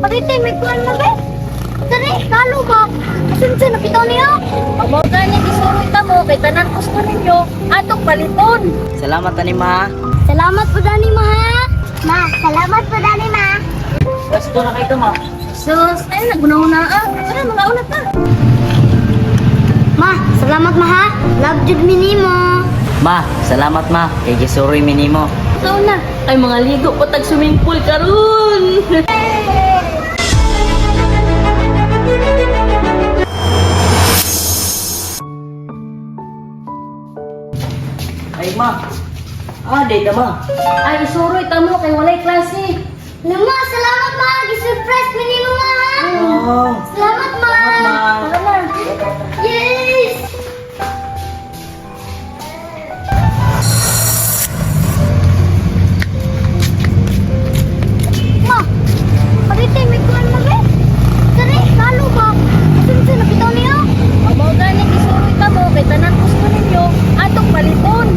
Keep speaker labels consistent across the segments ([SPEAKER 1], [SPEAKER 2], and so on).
[SPEAKER 1] Parite, may kuwan na ba? Dali, talo ba? Asunso, napitaw niya.
[SPEAKER 2] Amo gani gisuroy ta mo kay tanan gusto ninyo atong paliton.
[SPEAKER 3] Salamat ani, ma.
[SPEAKER 1] Salamat po dani, ma, ha? Ma, salamat po dani, ma.
[SPEAKER 3] Gasto na kay ka, ma.
[SPEAKER 2] Sus, ay nagunaw na ah. Tara, mga una ta.
[SPEAKER 1] Ma, salamat, ma, ha? Love jud mi nimo.
[SPEAKER 3] Ma, salamat, ma. Kay gisuroy mi nimo.
[SPEAKER 2] Ikaw na. Ay mga ligo ko tag swimming pool karon.
[SPEAKER 3] Ay, ma. Ah, day ta, ma.
[SPEAKER 2] Ay isuroy ta mo kay walay klase.
[SPEAKER 1] Ma, salamat, ma. Gisurprise mi nimo, ma, ha?
[SPEAKER 3] Oh.
[SPEAKER 1] Salamat, ma.
[SPEAKER 3] Salamat, ma.
[SPEAKER 2] Tara na.
[SPEAKER 1] Yes! Ma, parite, may kuwan na ba? Dali, talo ba? Asunso, napitaw niya.
[SPEAKER 2] Amo gani gisuroy ta mo kay tanan gusto ninyo atong paliton.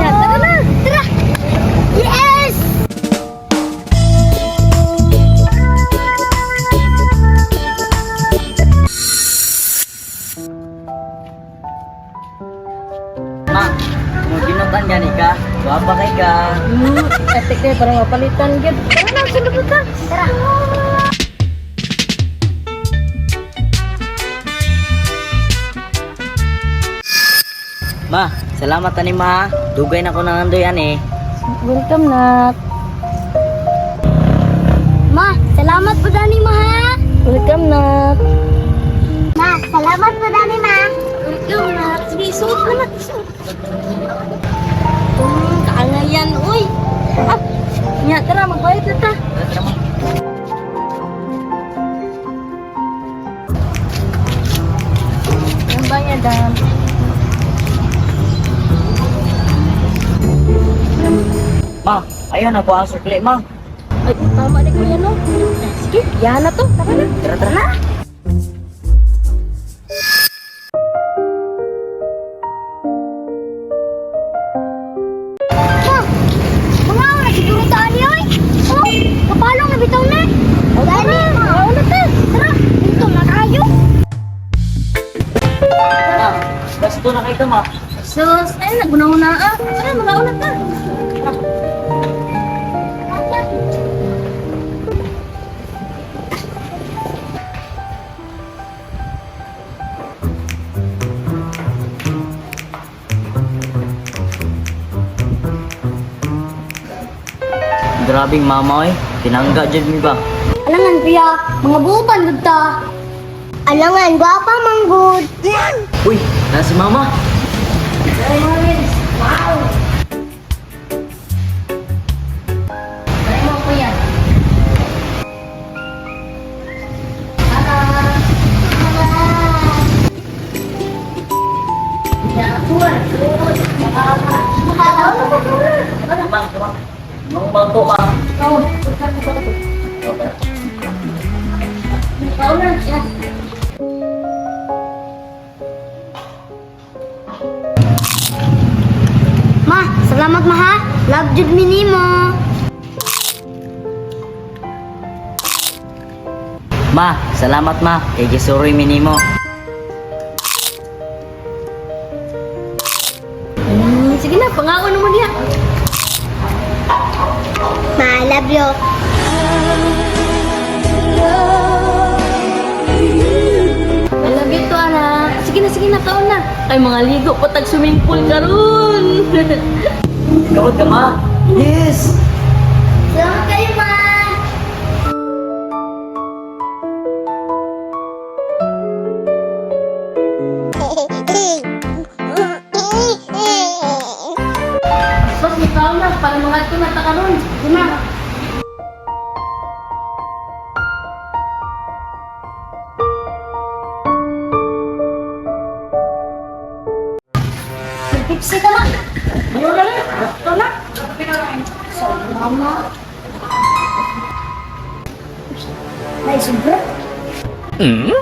[SPEAKER 2] Ya, tara na.
[SPEAKER 1] Tara! Yes!
[SPEAKER 3] Ma, kung ginutan gani ka, gwapa kay ka.
[SPEAKER 2] Ate kay para mapalitan gyud. Tara na, sulod na ta.
[SPEAKER 1] Tara!
[SPEAKER 3] Ma, salamat ani, ma. Dugay na ko nangandoy ani.
[SPEAKER 2] Welcome na.
[SPEAKER 1] Ma, salamat po dani, ma, ha?
[SPEAKER 2] Welcome na.
[SPEAKER 1] Ma, salamat po dani, ma.
[SPEAKER 2] Welcome na. Sige, isuot na na. Isuot. Kaangayan, uy. Ah, nya, tara, magbayad na ta.
[SPEAKER 3] Tara, tara, ma.
[SPEAKER 2] Ang bayad, ah.
[SPEAKER 3] Ma, ayun ako ang sukli, ma.
[SPEAKER 2] Ay, tama ni kuya, no? Sige, yan na to. Tara na.
[SPEAKER 3] Tara, tara.
[SPEAKER 1] Ma, mga na siguro taan niyo, oy. Oh, kapalong na bitaw na. Dani, ma.
[SPEAKER 2] Mauna ta.
[SPEAKER 1] Tara, dito na tayo.
[SPEAKER 3] Ma, gasto na kay ka, ma.
[SPEAKER 2] Sus, ay, nagunaw na, ah. Tara, mga una ta.
[SPEAKER 3] Grabing mama, oy. Tinangga jud mi ba?
[SPEAKER 1] Alangan, kuya. Mga buupan, gud ta. Alangan, gwapa, manggod.
[SPEAKER 3] Uy, na si mama.
[SPEAKER 2] Wow! Tara mo, kuya. Ya,
[SPEAKER 3] Ma, ma. Mang bangko, ma.
[SPEAKER 2] Oh, Ikaw na. Yan.
[SPEAKER 1] Ma, salamat, ma, ha? Love jud mi nimo.
[SPEAKER 3] Ma, salamat, ma. Kay gisuroy mi nimo.
[SPEAKER 2] Sige na, pangaon naman niya.
[SPEAKER 1] Ma, I love you.
[SPEAKER 2] I love you to, anak. Sige na, kaon na. Ay, mga ligo ko tag swimming pool karon.
[SPEAKER 3] Ikaw ka, ma. Yes!
[SPEAKER 1] Salamat kayo, ma.
[SPEAKER 2] Sos, may kaon na. Para mga ito na ta karon. Sige na.
[SPEAKER 1] Pipsi ka, ma.
[SPEAKER 2] Ayaw na lang. Ito na.
[SPEAKER 1] Mama. Ay, sobra.
[SPEAKER 3] Hmm?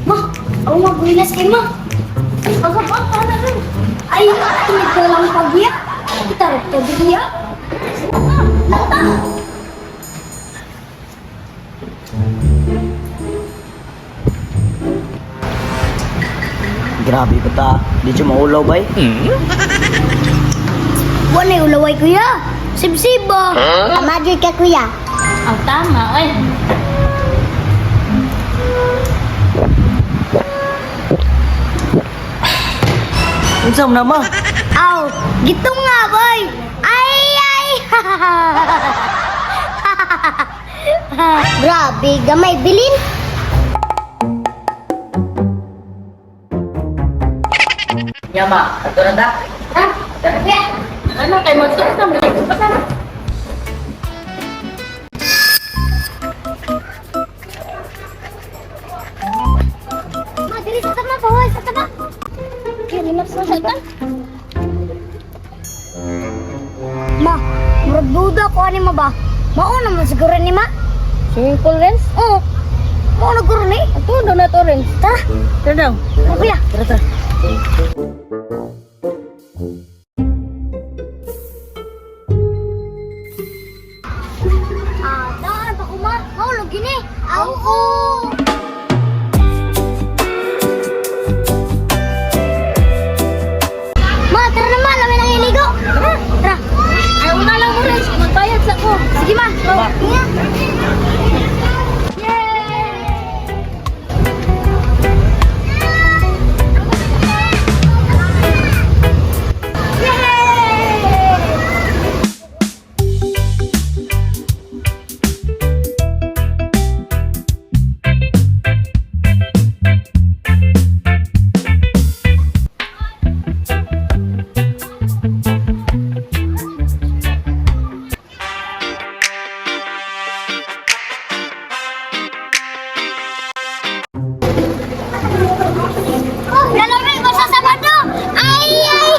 [SPEAKER 1] Ma, ako magbuhilas kay ma.
[SPEAKER 2] Pagkabot, tara na.
[SPEAKER 1] Ay, tinid ko lang pagbiya. Itarap ka biya. Lata.
[SPEAKER 3] Grabe ba ta? Di siya maulaw bay?
[SPEAKER 1] Wala yung ulaway, kuya. Sibsib ba? Huh? Ka, kuya.
[SPEAKER 2] Ang tama, ay.
[SPEAKER 3] Unsa man na ma?
[SPEAKER 1] Aw, gitong nga, boy. Ay, ay! Grabe, gamay bilin.
[SPEAKER 3] Yama, ato na ta.
[SPEAKER 2] Ha? Tara, kuya. Ano, kay magsuot na. Basta na.
[SPEAKER 1] Ma, dili sa tama, bahoy, sa tama. Kaya linaps na siya. Ma, murag duda ko ani ma ba? Mao naman siguro ni ma.
[SPEAKER 2] Swimming pool, Renz?
[SPEAKER 1] Oo. Mao na guro ni.
[SPEAKER 2] Ato, daw na to, Renz.
[SPEAKER 1] Tara,
[SPEAKER 2] Tara daw.
[SPEAKER 1] tara kuya.
[SPEAKER 2] Tara, tara.
[SPEAKER 1] Ah, daan pa ko ma. Mao lagi ni. Aw, oo. Ma, tara na ma, lami nang iligo. Tara, tara.
[SPEAKER 2] Ay, una lang mo, Renz. Magbayad sa ko.
[SPEAKER 1] Sige ma. Ma. Yay! Yay! Oh, lalaro ko sa Sabado. Ay, ay.